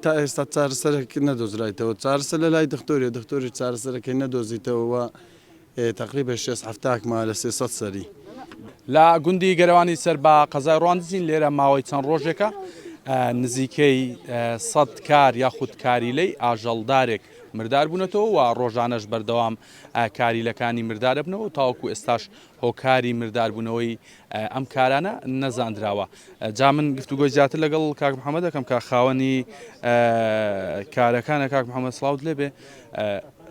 تا ئێستا چارەسەرێک نەدۆزرایتەوە چارەسەر لە لای دختۆریە دختۆریش چارەسەرەکەی نەدۆزیتەوە و تەقریبەن شێست حەفتاک ماوە لە 300 سەری. لە گوندی گەرەوانی سەر بە قەزای ڕواندزین لێرە ماوەی چەند ڕۆژێکە نزیکەی سەد کار یاخود کاریلەی ئاژەڵدارێک مردار بوونەتەوە و ڕۆژانەش بەردەوام کاریلەکانی مردارەبنەوە و تاوەکو ئێستاش هۆکاری مرداربوونەوەی ئەم کارانە نەزاندراوە. جا من گفتوگۆی زیاتر لەگەڵ کاک محەممەد دەکەم کە خاوەنی کارەکانە کاک محەممەد سڵاوت لێبێ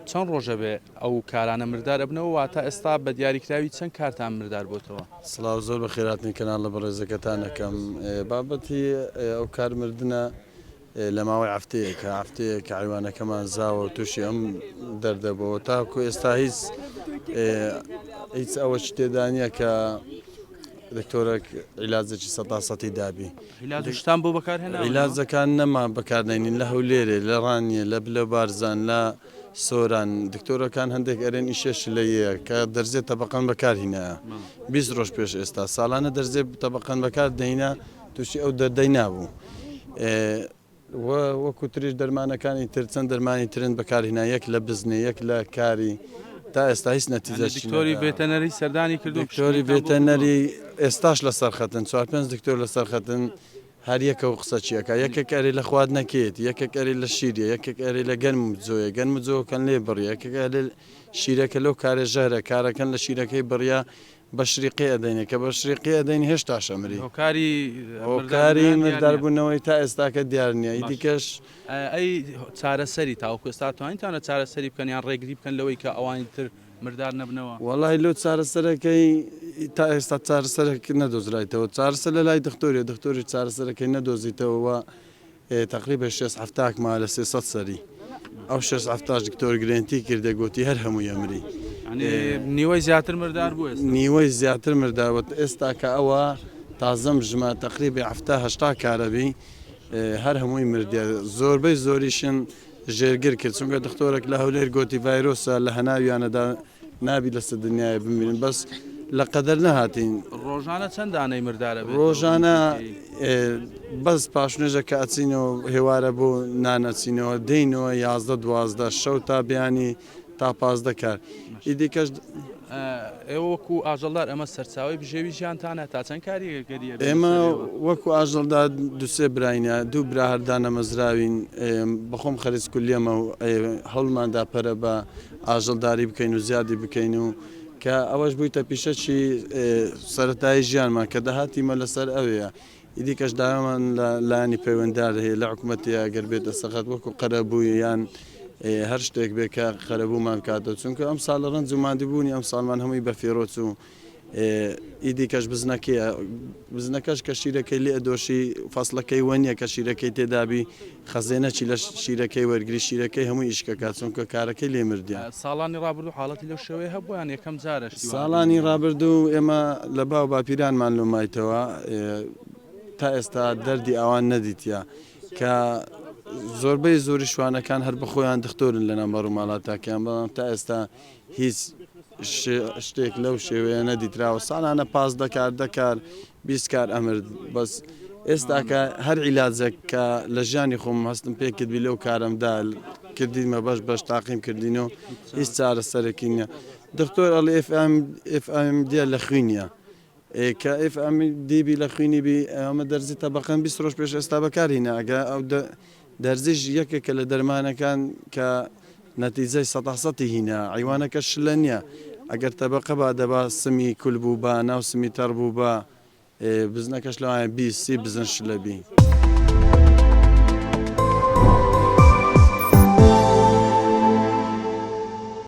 چەند ڕۆژە بێ ئەو کارانە مردار ئەبنەوە واتە ئێستا بە دیاریکراوی چەند کارتان مردار بۆتەوە؟ سڵاو زۆر بەخێرهاتنی کەناڵە بەڕێزەکەتان ئەکەم بابەتی ئەو کار مردنە لە ماوەی هەفتەیەکە هەفتەیەک حەیوانەکەمان زاوە و تووشی ئەم دەردە بووە تاکو ئێستا هیچ هیچ ئەوەش تێدا نییە کە دکتۆرەک عیلاجێکی سەتا سەتی دابی عیلاجشتان بۆ بەکارهێنا عیلاجەکان نەما بەکاردەینین لە هەولێرێ لە ڕانیە لە بلە بارزان لە سۆران دکتۆرەکان هەندێک ئەرێن ئیشێ شلەیە کە دەرزێ تەبقەن بەکارهینایە 20 ڕۆژ پێش ئێستا ساڵانە دەرزێ تەبقەن بەکار دەینا تووشی ئەو دەردەی نابوو و وەکو تریش دەرمانەکانی تر چەند دەرمانی ترن بەکارهینا یەک لە بزنێ یەک لە کاری تا ئێستا هیچ نەتیجەشی دکتۆری ڤێتەنەری سەردانی کردو دکتۆری ڤێتەنەری ئێستاش لەسەر خەتن چوار پێنج دکتۆر لەسەر خەتن هەر یەکە و قسە چیەکە یەکێک ئەرێ لە خواردنەکەیەتی یەکێک ئەرێ لە شیریە یەکێک ئەرێ لە گەنم و جۆیە گەنم و جۆکەن لێ بڕیە یەکێک ئەرێ شیرەکە لەو کارێ ژەهرە کارەکەن لە شیرەکەی بڕیە بە شریقی ئەدەینێ کە بە شریقی ئەدەین هێشتاش ئەمری. هۆکاری هۆکاری مرداربوونەوەی تا ئێستاکە دیار نییە ئی دیکەش. ئەی چارەسەری تاوەکو ئێستا توانیتانە چارەسەری بکەن یان ڕێگری بکەن لەوەی کە ئەوانی تر مردار نەبنەوە؟ وەڵاهی لۆ چارەسەرەکەی تا ئێستا چارەسەرێک نەدۆزرایتەوە چارەسەر لە لای دختۆریە دختۆریش چارەسەرەکەی نەدۆزیتەوە و تەقریبەن شێست حەفتاک مایە لە 300 سەری ئەو شێست حەفتاش دکتۆر گرێنتی کردە گۆتی هەر هەمووی ئەمری نیوەی زیاتر مردار بوو ئێستا نیوەی زیاتر مردار بوو ئێستا کە ئەوە تازەم ژمە تەقریبی حەفتا هەشتا کارەبی هەر هەمووی مردە زۆربەی زۆریشن ژێرگر کرد چونکە دکتۆرێک لە هەولێر گۆتی ڤایرۆسە لە هەناویانەدا نابی لەسەر دنیایە بمیرن بەس لە قەدەر نەهاتین. ڕۆژانە چەند دانەی مردارە بێتەوە؟ ڕۆژانە بەس پاشنوێژە کە ئەچینەوە هێوارە بۆ نان ئەچینەوە دێینەوە 11 12 شەو تا بەیانی تا 15 کار ئیدی کەش ئێوە وەکو ئاژەڵدار ئەمە سەرچاوەی بژێوی ژیانتانە تا چەند کاریگەریە ئێمە وەکو ئاژەڵدار دوسێ براینە دوو برا هەر دانەمەزراوین بەخۆم خەریک کولیەمە و هەوڵماندا پەرە بە ئاژەڵداری بکەین و زیادی بکەین و کە ئەوەش بوویتە پیشەکی سەرەتایی ژیانمان کە داهاتیمە لەسەر ئەوەیە ئیدی کەش داوامان لە لایەنی پەیوەنددار هەیە لە حکوومەتی ئەگەر بێتە سەخت وەکو قەرەبوو یان هەر شتێک بێ کە قەرەبوومان بکاتەوە چونکە ئەم ساڵ ڕەنج و ماندووبوونی ئەم ساڵمان هەمووی بە فیڕۆ چوو. ئیدی کەش بزنەکەیە بزنەکەش کە شیرەکەی لێ ئەدۆشی فەسڵەکەی وە نییە کە شیرەکەی تێدابی خەزێنەچی لە شیرەکەی وەرگری شیرەکەی هەمووی ئیشکەکات چونکە کارەکەی لێ مردیە. ساڵانی ڕابردوو حاڵەتی لەو شێوەیە هەبووە یان یەکەم جارە شتی وا ساڵانی ڕابردوو ئێمە لە باو باپیرانمان لۆ مایتەوە تا ئێستا دەردی ئاوان نەدیتیە کە زۆربەی زۆری شوانەکان هەر بەخۆیان دختۆرن لەناو مەڕوماڵاتاکەیان بەڵام تا ئێستا هیچ شتێک لەو شێوەیە نەدیتراوە ساڵانە 15 کار دە کار 20 کار ئەمرد بەس ئێستاکە هەر عیلاجێک کە لە ژیانی خۆم هەستم پێ کردبی لەو کارەمدا کردیمە بەش بەش تاقیم کردین و هیچ چارەسەرێکی نییە دکتۆر ئەڵێ FMD لە خوینیە کە FMD بی لە خوینی بی ئەمە دەرزی تەبقەن 20 ڕۆژ پێش ئێستا بەکارهینا ئەگە ئەو دەرزیش یەکێکە لە دەرمانەکان کە نەتیجەی سەتا سەتی هینا عیوانەکە شلە نیە ئەگەر تەبەقە با دەبا سمی کول بوو با ناو سمی تەڕ بوو با بزنەکەش لەوانەیە 20 30 بزن شلە بی.